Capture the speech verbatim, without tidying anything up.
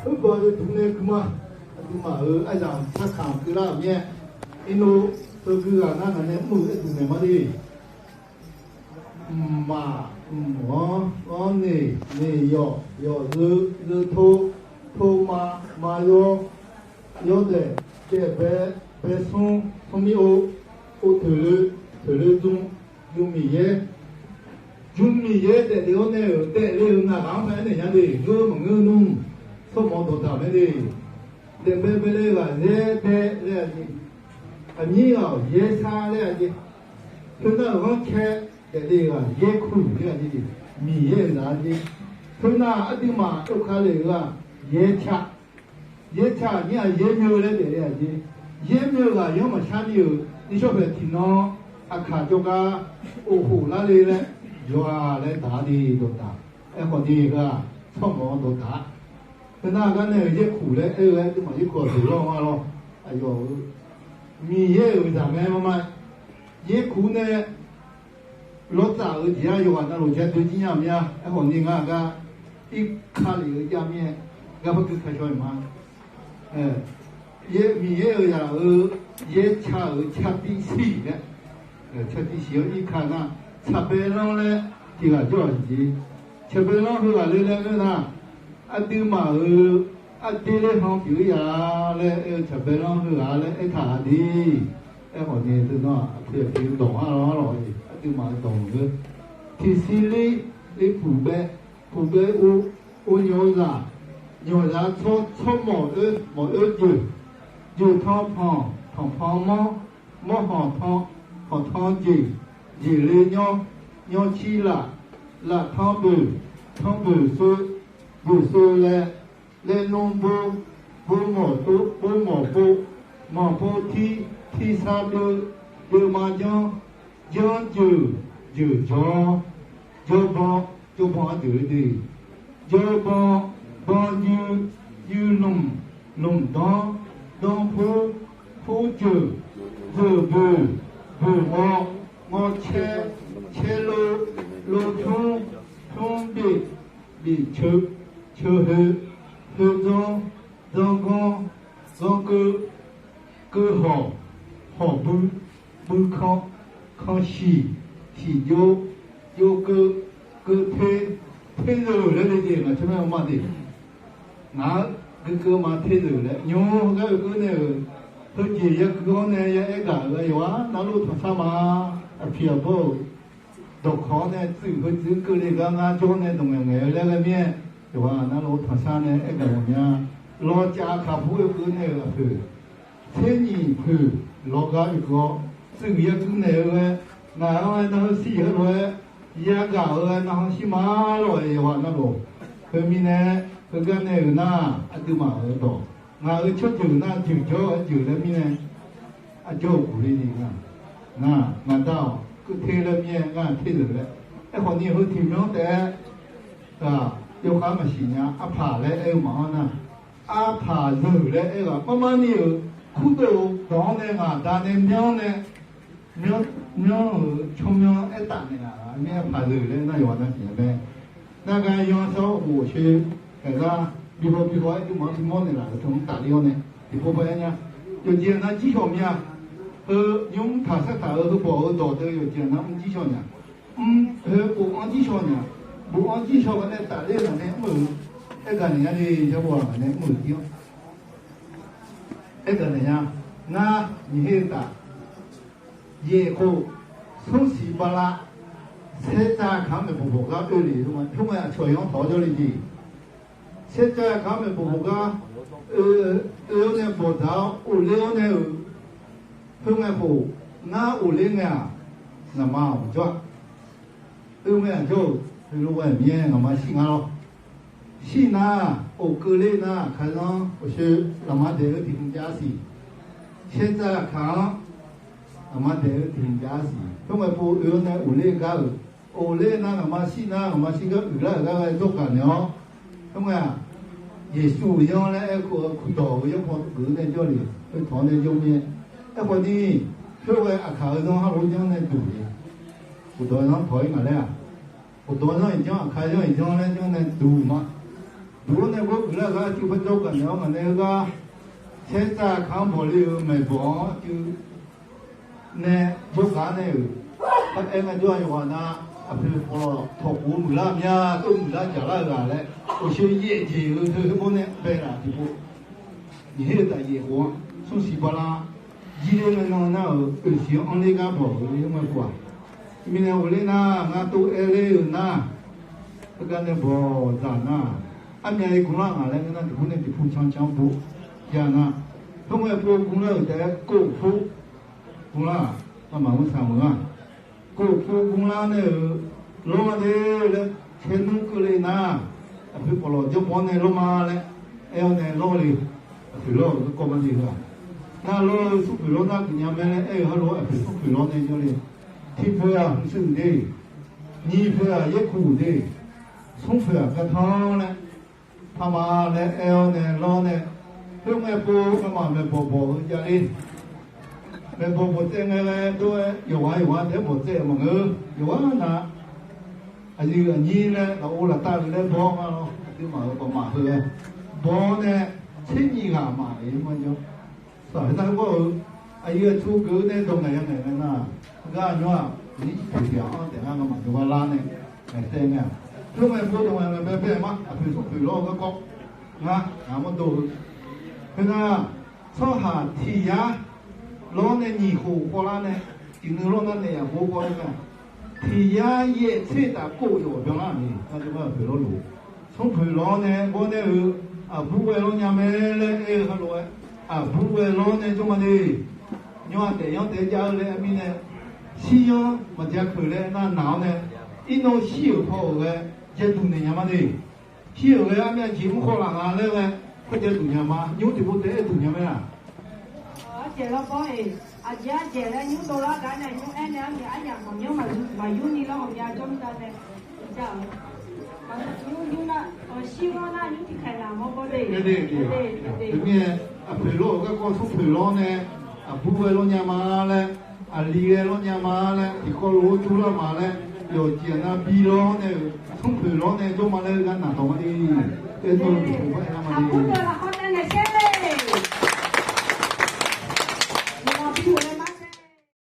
Heubawq yawduq nae gui ma. Aqduimaf-euq aryamq sarkaq keuvlar-euq mir-aer, irnov heugui ghaq ngar ngaq nae mr-euq aerdmq naeq ma de. Mqmaq, mq-anr, anr neq, neq yawq, yawq zeu, zeu to, to ma, ma yawr, yawr daef, daef bae, bae smr, smr mir ov, ov toeqle, toeqle jm, jm Miqyaer. Jm Miqyaer daefle-awr nae-euq daefle-euq ngaq ghaq-anr mae aernaeq nya de. Ngeur maqngeur nmr, tsawrmawf-anr dawqdaq mae de. Daef bae bae le ghaq yaer bae laer-a jeq, aqnyir ghaq-awq yaer sar laer-a jeq, teunar-euq ghanrcae daefle ghaq yaer kur laer-a jeq, Miqyaer-euq zaq-a jeq. Teunar aqduimaf dovka le-euq ghaq yaer ca, yaer ca aqnyir ghaq yaer myeu laer daefle-a jeq. Yaer myeu ghaq yanr maqshar ni-euq nishawr paeq tiqnan aqkaq jawrgar of khof lar le laer, yawqghaq laer daq-a de dawqdaq. Aerkhawf ni heu-aq tsawrmawf-anr dawqdaq. Teunar gar nae-euq yaerkuq laer aer-eu-aer aqduimaf yaerkuq-aq deuq lawr-a lawr. Aqyawf-euq Miqyaer-euq zaq mae ma ma. Yaerkuq nae lawrtsaf-euq jeq-anr yawqghaq navluf ja doe jir nya-euq mir-a. Aerkhawf ni ngar gar irka lef-eu jav mir-aer gar par gui ka shaw-iq ma. Miqyaer-euq zaq-euq yaer ca-euq cartiv shir laer, cartiv shir-anr irka nar, tsaqbae lanr laer tiq ghaq jawr-aq jeq. Tsaqbae lanr heughaq le laer ngeur nar, aqduimaf-euq arder ler han pyeuf-ir ya laer aer-eu tsaqbae lanr heughaq laer aertaq-a de. Aerkhawf ni teunar aqpoeq aqpoeq dawq-anr lawr lawr-iq aqduimaf-euq dawq maqngeur. Tiqsiq ler, ler puq bae, puq bae ov, ov nyawq zaq, nyawq zaq tsawr, tsawr mawq oer, mawq oer jeuq, jeuq tan panq, panq pan mawr, mawr hanq tan, hanq tan jeq, jeq le nyawr, nyawr cir laf, laf tan boeq, tan boeq soe, boeq soe laer, laer nmr bo, bo mawq tov, bo mawq pov, mawq pov tir, tir sar deuv, deuv ma janr, janr jeuq, jeuq jawr, jawr ban, jawr ban arjeuq le de. Jawr ban, ban yuir, yuir lmq, lmq danr, danr pur, pur jeuq, jeuq boeq, boeq ngawr, ngawr caer, caer lov, lov tmr, tmr bif, bif ceu, ceu heu, heu dzanr, dzanr ganr, ganr keuv, keuv hawq, hawq bui, bui kan, kan shiq, shiq jov, jov keuv, keuv ter, ter zeuq laer le jeq ngaq tsawrmyanr ma de. Ngaq-anr guikeuv ma ter zeuq laer nymr heugar oekeuv nae-euq, heujeq yaguiq-anr nae ya aer gaq-euq aqyawf-anr navluf tanqsar ma. Aqpiq aqbawr-euq dawqkawq-anr nae tsuif heu tsuif keuvle gar ngar jawr nae dawq ngaeq ngaeq-eu laer ghae mir-aer, yawqghaq navluf tanqsar nae aer gaq mawf mya. Lawqcav kaqpur oekeuv nae-euq lafpoeq, tser nyiq poeq lawr gar oekeuv-awr, tsuif yaguiq naeq-eu ghae, ngaq-anr aer narhaq shir-euq lof-aer, yagaq-euq aer narhaq shir ma lawq-aer yawqghaq navluf. Khoermirnae, heugar nae-euq nar, aqduimaf-euq dawq, ngaq-euq tsawrjeuq nar jeuq jawr-aer jeuq laer mirnae, aqjawr-euq guqle ni nga. Ngaq, ngaq da-awq, keuv ter laer mirnae ngar ter zeuq laer. Aerkhawf ni heu tiq myanr taef-aer, yawkhav maqsiq nya arpaq laer aer-eu maqanr nar, arpaq zeuq laer aer-eu ghaq marmar ni-euq kurdov dawq-anr nae ngaq da nae myanr nae, myanr, myanr-euq tsawrmyanr aertaf naeq-a mir arpaq zeuq laer nar yawqghaq navsiq nya mae. Narghae yanr sawr khof coer, aergar bihaw bihaw aer jmq-anr bimawr naeqlaf-euq teu-anr tafler-awr nae tiqpov pav-aer nya. Yawqjeq nar jir shawq mya. Heu nymr taq sar taq-eu heubawq-eu dawq teu yawqjeq nar mr jir shawq nya. Mr heu bof-anr jir shawq nya. Bof-anr jir shawq-aer nae tafler-eu ngaq nae mr-euq, aer gaq naeq nya le. Yawqghaq ngaq nae mr-euq jir-anr aer gaq naeq nya. Ngar nyiq her-eu taf, yaeq khof, smr siq bala, saertsav kaq-anr maeqbawq bawq gar oe le-eu ma. Khoerngae aqcawq-anr tawq-awr jawrle jeq. Saertsav kaq-anr maeqbawq bawq gar oe-awr nae bawqdzaq-awr ofler-awr nae-euq, khoerngae khof, ngar ofler ngae-aq, ngaqma-awq jawr-a. Oe ngae-aq jawr-euq, oe lof ghae mir-aer ngaqma shir nga lawr. Shir nar, of keuvler nar, kaqzanr ofshoe ngaqma daeq-eu tiq hmq jav-a siq. Saertsav kaq-anr ngaqma daeq-eu tiq hmq jav-a siq. Khoerngae pov oe-awr nae ofler gar-euq, ofler nar ngaqma shir nar, ngaqma shir gar uiqlar-euq gar ghae jawrgaq naeq-awr, khoerngae-aq, Yeqsur-euq yanr laer aerkhof-eu kudawq-euq yanrpaw geuf-eu nae jawrle, oe tawq-awr nae jawr mir-aer. Aerkhawf ni, khoerghae aqkaq-eu zanr harlof-aer janr nae duq le. Uqdawq zanr tawq-ir ngaq laer-aq, uqdawq zanr-iq janr, aqkaq zanr-iq janr laer janr nae duq ma. Duq-awr nae gawr guiqlar-eu gar cuiv par jawr gaq naeq-awr ngaq nae heugar, saertsav kaq-anr bawqle-euq maeqbawq-anr cuiv nae jawrgaq nae-euq, aer ngae jawr-a yawqghaq na, aqpoeq pawqlawq tawqkhof-eu muiqlar mya, tov muiqlar jaqlar-eu ghaq laer, awqshoe yaef jeq-eu heu heu bawr nae bae laf tiqpov, nyiq her-eu taf yaef khof-anr smrsiq bala, jirler ngae nan nar-euq oeqsiq-anr anrler gar bawq-euq le-anr ngae pov-aq. Mirnae ghofler nar, ngar tov aer ler-euq nar, heugar nae bawq dzaq nar, armyav-ir gmlar ngaq laer ngeur nar, tiqpov nae tiqpov cancan-anr bo jav nar, khoerngae pov gmlar-euq taef-aer kov pov gmlar-aq, ngamaf mr saq meuq-a. Kov pov gmlar nae-euq lawr ma de laer, caernmr keuvle nar, aqpoeq pawqlawq jawrbaw-anr nae lawr ma laer aer-awr nae lawr le. Aqpoeq lawr-euq garkawv ma de heu-aq, nar lawr-eu smrpoeq lawr nar geufnya mae laer aer-eu heulof-aer aqpoeq smrpoeq lawr nae jawr le. Tiqpoeq-aq hmqsiq uq de, nyiq poeq-aq yaerkuq uq de, smr poeq-aq gartanr laer pama laer aer-awr nae lawr nae, khoerngae pov ngamaf maeqbawq bawq-eu javler. Maeqbawq bawqtsaev ngae ghae dov-aer yawqghaq yawqghaq taef-aer bawqtsaev-euq maqngeur. Yawqghaq na aqyuif aqnyir laer lafov laftav-euq laer baw-awr nga lawr, aqduimaf-euq bawqmaf heu-aer baw-awr nae, tser nyiq ghaq maf-aer ma jawr. Saq khoernar gawr-eu aqyuif aqtsu geuf-eu nae dawq ngaeq ya ngaeq ngae nar, heugar nymr-aq, nir tiqpoeq tiq ghaq-anr taef ngar ngamaf jawrgar lar nae ngaeqsaev ngae-aq, khoerngae pov dawq ngaeq ngaeq bae bae ma, aqpoeq smrpoeq lawr-eu garkawv ngar ngaq mawrdov-eu. Khoernar, tsawrhaq tiq yar lawr nae nyiq khof khawvlar nae, tiq nui lawr nar naeq yaq khof khawvlar nae, tiq yar yaeq tser taf kov yawf byanlar ni, aqduimaf aqpoeq lawrluf, smrpoeq lawr nae gawr nae-eu, aqbur ghae lawr nya mae laer aer-eu heulof-aer, aqbur ghae lawr nae jawr ma de. Nymr-aq taef yanr taef jav-eu laer aer mirnae, shir yanr maqja keuq laer nar naq-awr nae, irnov shir-euq paw-euq ghae jaeduq naeq nya ma de. Shir-euq ghae armyav jeq mr khawv laf nga laer ghae, khoer jaeduq nya ma, nymr tiqpov taef-aer duq nya mae-aq. Arjeq lawrbawr-iq, aqjeq arjeq laer nymr dovlar gar nae nymr aer nae armiq aryamq khawf nymr maqyur ni lawr ghawqmya jawr mr gar nae, ja-euq nymr nymr nar, shir ghawr nar nymr tiqkhaeq naq mawr bawr de. Teumirnae, aqpoeq lawr-euq garkawv smrpoeq lawr nae, aqbur ghae lawr nya ma laer, aqli ghae lawr nya ma laer, tiqkawv lof-aer jurlar ma laer, yawqjeq aqnav bi lawr nae-euq smrpoeq lawr nae jawr ma laer gar naq tawq ma de. Aer dawr-eu tiqpov gar aer nar ma de.